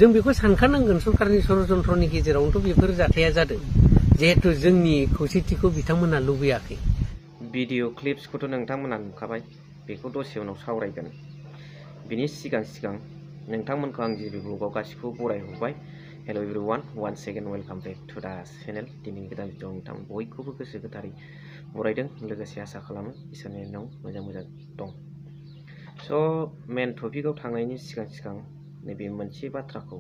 जों बेखौ सानखानांगोन सरकारनि षड़यन्त्रनि गेजेरावनोथ' बेफोर जाथाया जादों जिहेतु जोंनि खौसेथिखौ बिथांमोना लुबैयाखै। भिडिअ क्लिप्सखौथ' नोंथांमोना नुखाबाय, बेखौ दसे उनाव सावरायगोन। बिनि सिगां नोंथांमोनखौ आं जिबि ब्लगाव गासिखौबो बरायहरबाय। Hello' everyone, one second welcome back to the channel. दिनैनि गोदान भिडिअ'आव नोंथांमोन बयखौबो गोसो गोथारै बरायदों, लोगोसे आसा खालामो इसोरनि अननायाव मोजां दं। स' मेन टपिकआव थांनायनि सिगां नैबे मोनसे बाथ्राखौ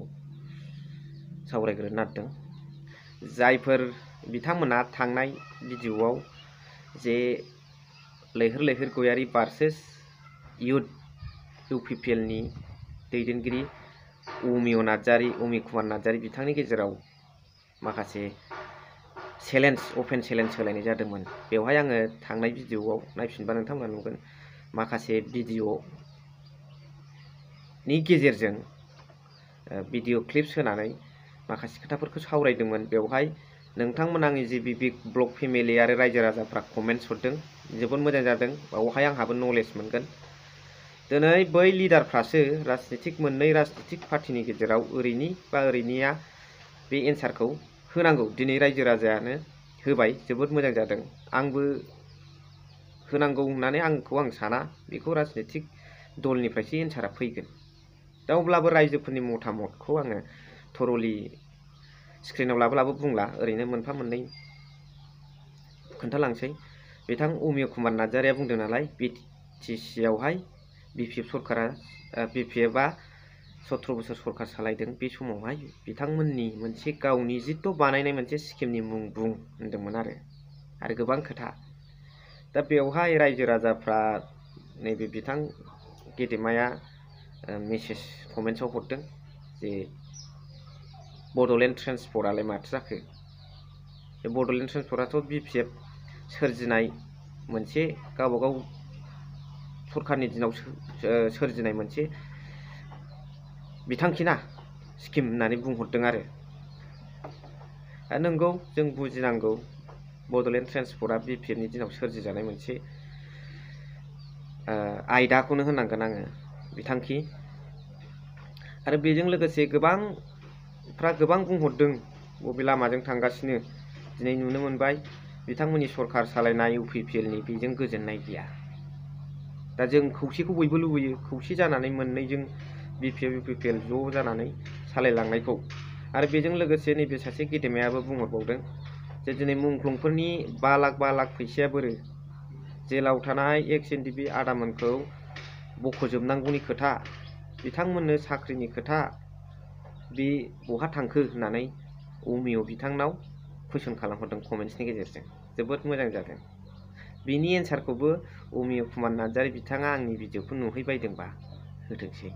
सावरायग्रोनो नागिरदों। जायफोर बिथांमोना थांनाय भिडिअ'आव जे लैहोर गयारि भार्सेस इउपिपिएलनि दैदेनगिरि अमिय कुमार नार्जारि बिथांनि गेजेराव माखासे अपेन चेलेन्ज होलायनाय जादोंमोन। बेवहाय आङो थांनाय भिडिअ'आव नायफिनबा नोंथांमोना नुगोन माखासे भिडिअ'नि गेजेरजों भिडिअ क्लिप्स होनानै माखासे खोथाफोरखौ सावरायदोंमोन। बेवहाय नोंथांमोन आंनि जिबि बिग ब्लग फेमिलि आरो रायजो राजाफ्रा कमेन्ट्स हरदों, जोबोद मोजां जादों। बेवहाय आंहाबो नलेज मोनगोन। दिनै बै लिडारफ्रासो मोननै राजनितिक पार्टिनि गेजेराव ओरैनि बा ओरैनिया बे एन्सारखौ होनांगौ। दिनै रायजो राजायानो होबाय, जोबोद मोजां जादों। आंबो होनांगौ होननानै आं साना, बेखौ राजनितिक दलनिफ्रायसो एन्सारा फैगोन। दा अब्लाबो रायजोफोरनि मतामतखौ आङो थरलि स्क्रिनाव लाबो बुंला, ओरैनो मोनफा मोननै खोन्थालांसै। बिथां अमिय कुमार नार्जारिया बुंदों नालाय, बिटिसिआवहाय बिपिएफआ 17 बोसोर सरकार सालायदों, बे समावहाय बिथांमोननि मोनसे गावनि जिथ' बानायनाय मोनसे स्किमनि मुं बुं होनदोंमोन आरो गोबां खोथा। दा बेवहाय रायजो राजाफ्रा नैबे बिथां गेदेमाया मेसेज कमेन्ट्सआव हरदों जे बड'लेण्ड ट्रेन्सपर्टआलाय माथो जाखो। बे बड'लेण्ड ट्रेन्सपर्टआथ' बिपिएफ सोरजिनाय मोनसे गावबागाव सरकारनि दिनाव सोरजिनाय मोनसे बिथांखिना स्किम होननानै बुंहरदों आरो। दा नंगौ, जों बुजिनांगौ बड'लेण्ड ट्रेन्सपर्टआ बिपिएफनि दिनाव सोरजिजानाय मोनसे आयदाखौनो होनांगोन आङो, बिथांखि। आरो बेजों लोगोसे गोबां बुंहरदों बबे लामाजों थांगासिनो। दिनै नुनो मोनबाय बिथांमोननि सरकार सालायनाय इउपिपिएलनि बेजों गोजोननाय गैया। दा जों खौसेखौ बयबो लुबैयो, खौसे जानानै मोननैजों बिपिएफ इउपिपिएल ज' जानानै सालायलांनायखौ। आरो बेजों लोगोसे नैबे सासे गेदेमायाबो बुंहरबावदों जे दिनै मुंख्लंफोरनि 5 लाख फैसाया बोरो, जेलाव थानाय एक्स एनडिपि आदामोनखौ बख'जोबनांगौनि खोथा, बिथांमोननो साख्रिनि खोथा, बे बहा थांखो होननानै अमिय बिथांनाव कुइसन खालामहरदों कमेन्ट्सनि गेजेरजों। जोबोद मोजां जादों। बिनि एन्सारखौबो अमिय कुमार नार्जारि बिथाङा आंनि भिडिअखौ नुहैबायदोंबा होथोंसै,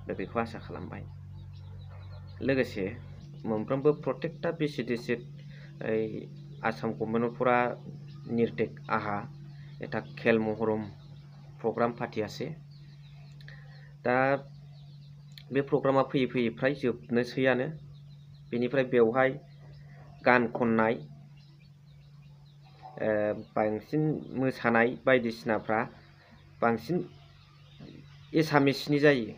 दा बेखौ आसा खालामबाय। लोगोसे मोनफ्रोमबो प्रटेक्टा बेसिडेसिड आसाम गभर्नमेन्टफोरा निर्टेक आहा एटा खेल महरम प्रग्राम फाथियासे। दा बे प्रग्रामा फैयै फ्राय जोबनोसैयानो। बेनिफ्राय बेवहाय गान खननाय, बांसिन मोसानाय बायदिसिनाफ्रा बांसिन एसामिसनि जायो।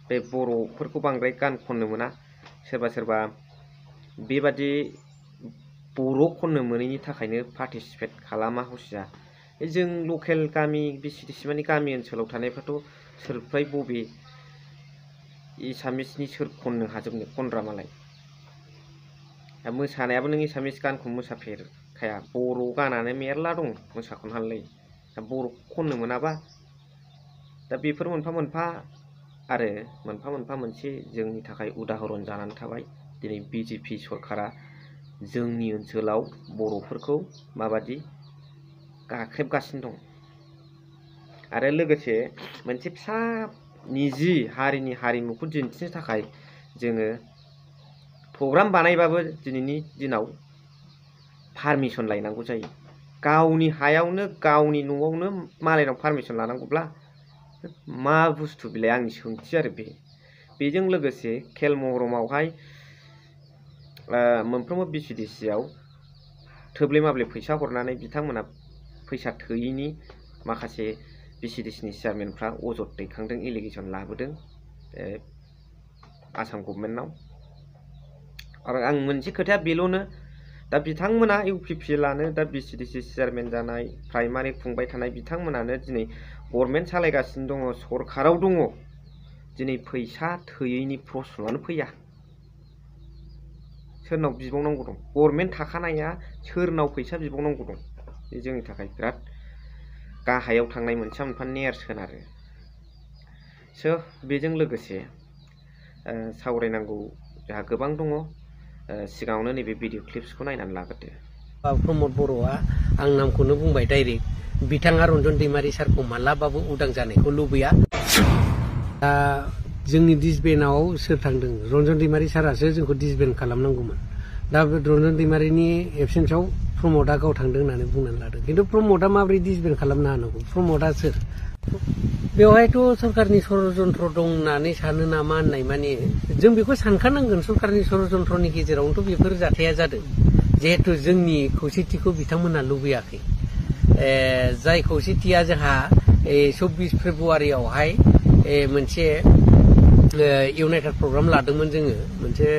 बे बर'फोरखौ बांद्राय गान खननो मोना। सोरबा बेबादि बर' खननो मोनैनि थाखायनो पार्टिसिपेट खालामा हसिया। जों लकेल गामि बिसिडिसि माने गामि ओनसोलाव थानायफ्राथ' सोरफ्राय बबे एसामिसनि सोर खननो हाजोबनो, खनग्रा मालाय। दा मोसानायाबो नों एसामिस गानखौ मोसाफेरखाया, बर' गानानो मेरला दं मोसाख'नो हालाय। दा बर' खननो मोनाबा, दा बेफोर मोनफा मोनफा मोनसे जोंनि थाखाय उदाहरन जानानै थाबाय। दिनै बिजेपि सरकारा जोंनि ओनसोलाव बर'फोरखौ माबादि गाख्रेबगासिनो दं। आरो लोगोसे मोनसे फिसा निजि हारिनि हारिमुखौ दिन्थिनो थाखाय जोङो प्रग्राम बानायबाबो दिनैनि दिनाव पारमिसन लायनांगौ जायो। गावनि हायावनो गावनि न'आवनो मालायनाव पारमिसन लानांगौब्ला मा बुस्थु बिलाय, आंनि सोंथि आरो बे। बेजों लोगोसे खेल महरमावहाय मोनफ्रोमबो बिसिडिसिआव थोब्ले माब्ले फैसा हरनानै बिथांमोना फैसा थोयैनि माखासे बिसिडिसिनि चेयारमेनफ्रा अजद दैखांदों, एलिगेसन लाबोदों। आसाम गभर्नमेन्टनाव। आरो आं मोनसे खोथाया बेल'नो, दा बिथांमोना UPPLआनो दा BCDC चेयारमेन जानाय, प्राइमारि खुंबाय थानाय बिथांमोनानो दिनै गभर्नमेन्ट सालायगासिनो दङ, सरकाराव दङ, दिनै फैसा थोयैनि प्रश्नआनो फैया। सोरनाव बिबावनांगौ दं? गभर्नमेन्ट थाखानाया सोरनाव फैसा बिबावनांगौ दं? बे जोंनि थाखाय बिराद गाहायाव थांनाय मोनफा मोनफा नेरसोन आरो। बेजों लोगोसे सावरायनांगौ जोंहा गोबां दङ। सिगाङावनो नैबे भिडिअ क्लिप्सखौ नायनानै लाग्रोदो। प्रमद बर'आ आं नामखौनो बुंबाय डाइरेक्ट, बिथाङा रन्जन दैमारि सारखौ मालाबाबो उदां जानायखौ लुबैया। दा जोंनि डिसबेन्डआव सोर थांदों? रन्जन दैमारि सारासो जोंखौ डिसबेन्ड खालामनांगौमोन। दा रन्जन दैमारिनि एबसेन्सआव प्रमदआ गाव थांदों होननानै बुंनानै लादों। खिन्थु प्रमदआ माबोरै डिसबेन्ड खालामनो हानांगौ? प्रमदआ सोर? बेवहायथ' सरकारनि षड़यन्त्र दं होननानै सानो नामा होननाय माने जों बेखौ सानखानांगोन। सरकारनि षड़यन्त्रनि गेजेरावनोथ' बेफोर जाथाया जादों, जिहेथु जोंनि खौसेथिखौ बिथांमोना लुबैयाखै। जाय खौसेथिया जोंहा 24 फेब्रुवारियावहाय मोनसे इउनाइटेड प्रग्राम लादोंमोन जोङो मोनसे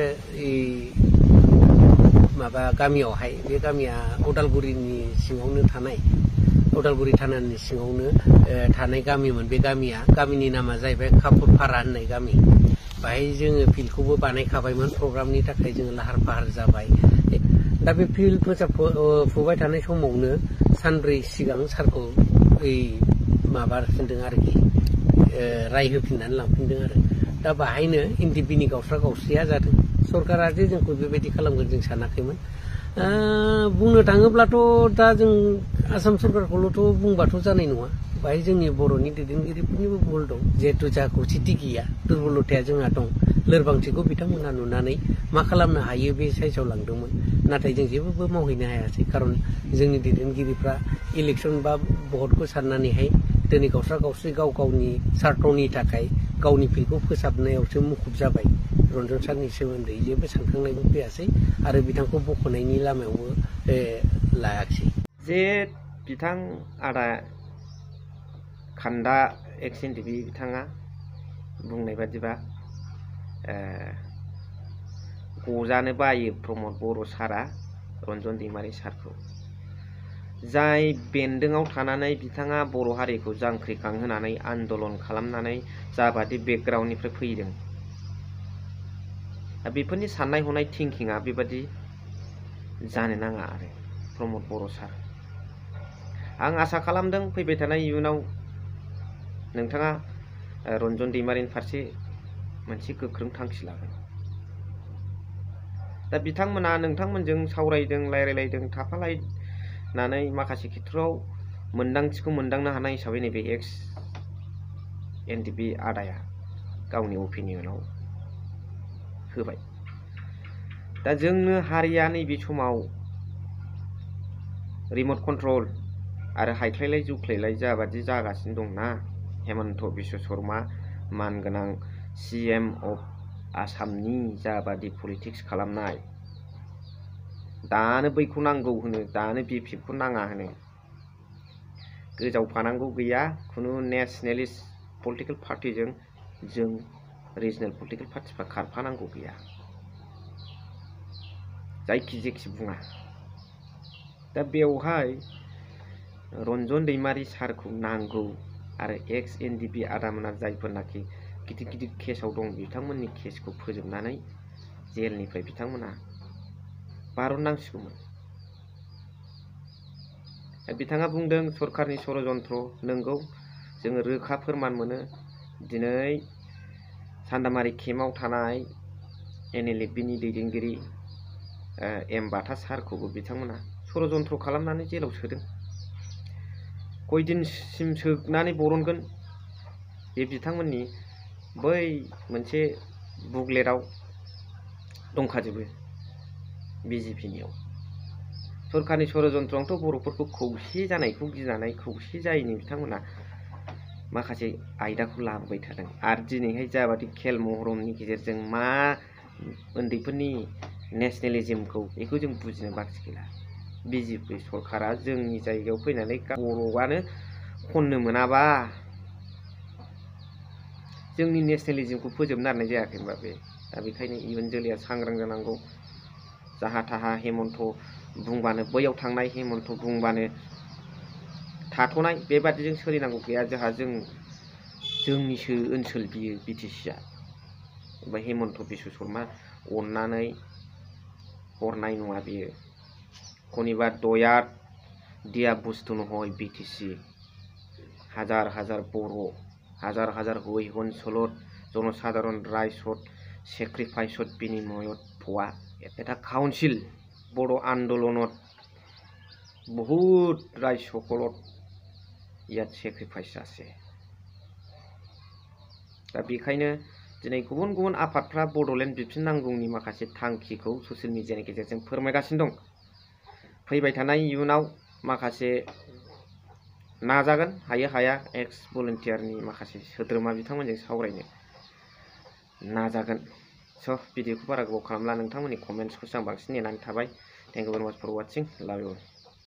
माबा गामियावहाय। बे गामिया उदालगुरिनि सिङावनो थानाय, उदालगुरि थानानि सिङावनो थानाय गामिमोन। बे गामिनि नामा जाहैबाय कापुरपारा होननाय गामि। बाहाय जोङो फिल्डखौबो बानायखाबायमोन, प्रग्रामनि थाखाय जोङो लाहार फाहार जाबाय। दा बे फिल्ड फोसाबफुबाय थानाय समावनो सानब्रै सिगां सारखौ माबाफिनदों आरोखि, राय होफिननानै लांफिनदों आरो। दा बाहायनो NDPनि गावस्रा गावस्रिया जादों। सरकारा जे जोंखौ बेबायदि खालामगोन जों सानाखैमोन। बुंनो थाङोब्लाथ' दा जों आसाम सरकारखौल'थ' बुंबाथ' जानाय नङा। बाहाय जोंनि बर'नि दैदेनगिरिफोरनिबो भुल दं, जिहेथु जोंहा खौसेथि गैया, दुरबलथाया जोंहा दं। लोरबांथिखौ बिथांमोना नुनानै मा खालामनो हायो बे साइसआव लांदोंमोन। नाथाय जों जेबो मावहैनो हायासै, खारन जोंनि दैदेनगिरिफ्रा इलेक्सन बा भटखौ साननानैहाय दिनै गावस्रा गावस्रि गाव गावनि सार्थनि थाखाय गावनि फिल्डखौ फोसाबनायावसो मुखुब जाबाय। रन्जन सारनि सोमोन्दै जेबो सानखांनायबो फैयासै आरो बिथांखौ बख'नायनि लामायावबो लायाखिसै। जे बिथां आदा खान्दा एक्स NDP बिथाङा बुंनाय बादिबा गजानो बायो प्रमद बर' सारा रन्जन दैमारि सारखौ। जाय बेन्दोंआव थानानै बिथाङा बर' हारिखौ जांख्रिखांहोनानै आन्दलन खालामनानै जाबादि बेकग्राउन्डनिफ्राय फैदों, दा बेफोरनि साननाय हनाय थिंकिंआ बेबादि जानो नाङा आरो प्रमद बर' सार। आं आसा खालामदों फैबाय थानाय इयुनाव नोंथाङा रन्जन दैमारिनि फारसे मोनसे गोख्रों थांखि लागोन। दा बिथांमोना नोंथांमोनजों सावरायदों, रायलायलायदों, थाफालायनानै माखासे खेथ्रआव मोन्दांथिखौ मोनदांनो हानाय हिसाबै नैबे एक्स NDP आदाया गावनि अपिनियनाव होबाय। दा जोंनो हारिया नैबे समाव रिमट कन्ट्रल आरो हायख्लायलाय जुख्लायलाय जाबादि जागासिनो दंना, हेमन्त बिश्व शर्मा मानगोनां CM अफ आसामनि जाबादि पलिटिक्स खालामनाय, दानो बैखौ नांगौ होनो, दानो BPFखौ नाङा होनो। गोजावफानांगौ गैया खुनु नेसनेलिस्ट पलिटिकेल पार्टिजों जों रिजनेल पलिटिकेल पार्टिफ्रा खारफानांगौ गैया, जायखि जेखि बुङा। दा बेवहाय रन्जन दैमारि सारखौ नांगौ आरो एक्स NDP आदामोना जायफोरनाखि गिदिर गिदिर केसाव दं, बिथांमोननि केसखौ फोजोबनानै जेलनिफ्राय बिथांमोना बारननांसिगौमोन। बिथाङा बुंदों सरकारनि षड़यन्त्र। नंगौ, जोङो रोखा फोरमान मोनो। दिनै सान्दामारि केम्पआव थानाय NLFBनि दैदेनगिरि M बाथा सारखौबो बिथांमोना षड़यन्त्र खालामनानै जेलाव सोदों। कयदिनसिम सोनानै बरनगोन बे बिथांमोननि बै मोनसे बुकलेटआव दंखाजोबो BJPनियाव। सरकारनि षड़यन्त्रआवथ' बर'फोरखौ खौसे जानायखौ गिनानै खौसे जायैनि बिथांमोना माखासे आयदाखौ लाबोबाय थादों। आरो दिनैहाय जाबादि खेल महरमनि गेजेरजों मा उन्दैफोरनि नेसनेलिज्मखौ बेखौ जों बुजिनो बाखि गैला। BJP सरकारा जोंनि जायगायाव फैनानै बर'आनो खननो मोनाबा जोंनि नेसनेलिज्मखौ फोजोबनो हानाय जायाखै होनबा बे दा बेखायनो इयुन जोलैया सांग्रां जानांगौ जाहा थाहा हेमन्त बुंबानो बैयाव थांनाय हेमन्त बुंबानो थाथ'नाय बेबादिजों सोलिनांगौ गैया जोंहा जोंनिसो ओनसोल बियो बिटिसिआ एबा हेमन्त बिश्व शर्मा अननानै हरनाय नङा बियो कनिबा दयाद दिया बुस्थु নহয় बिटिसि हाजार हाजार बर' हाजार हाजार হৈ অঞ্চলত জনসাধারণ রাইজত সেক্রিফাইসত বিনিময়ত পোৱা এটা কাউন্সিল বড় আন্দোলনত বহুত রাইজ সকলত ইয়াত সেক্রিফাইস আছে दा बेखायनो दिनै गुबुन गुबुन आफादफ्रा बड'लेण्ड बिफिननांगौनि माखासे थांखिखौ ससियेल मिडियानि गेजेरजों फोरमायगासिनो दं फैबाय थानाय इयुनाव माखासे नाजागोन हायो हाया एक्स भलन्टियारनि माखासे सोद्रोमा बिथांमोनजों सावरायनो नाजागोन स' भिडिअखौ बारा गोबाव खालामला नोंथांमोननि कमेन्ट्सखौसो आं बांसिन नेनानै थाबाय थेंक इउ भेरि माच फर वाचिं लाभ इउ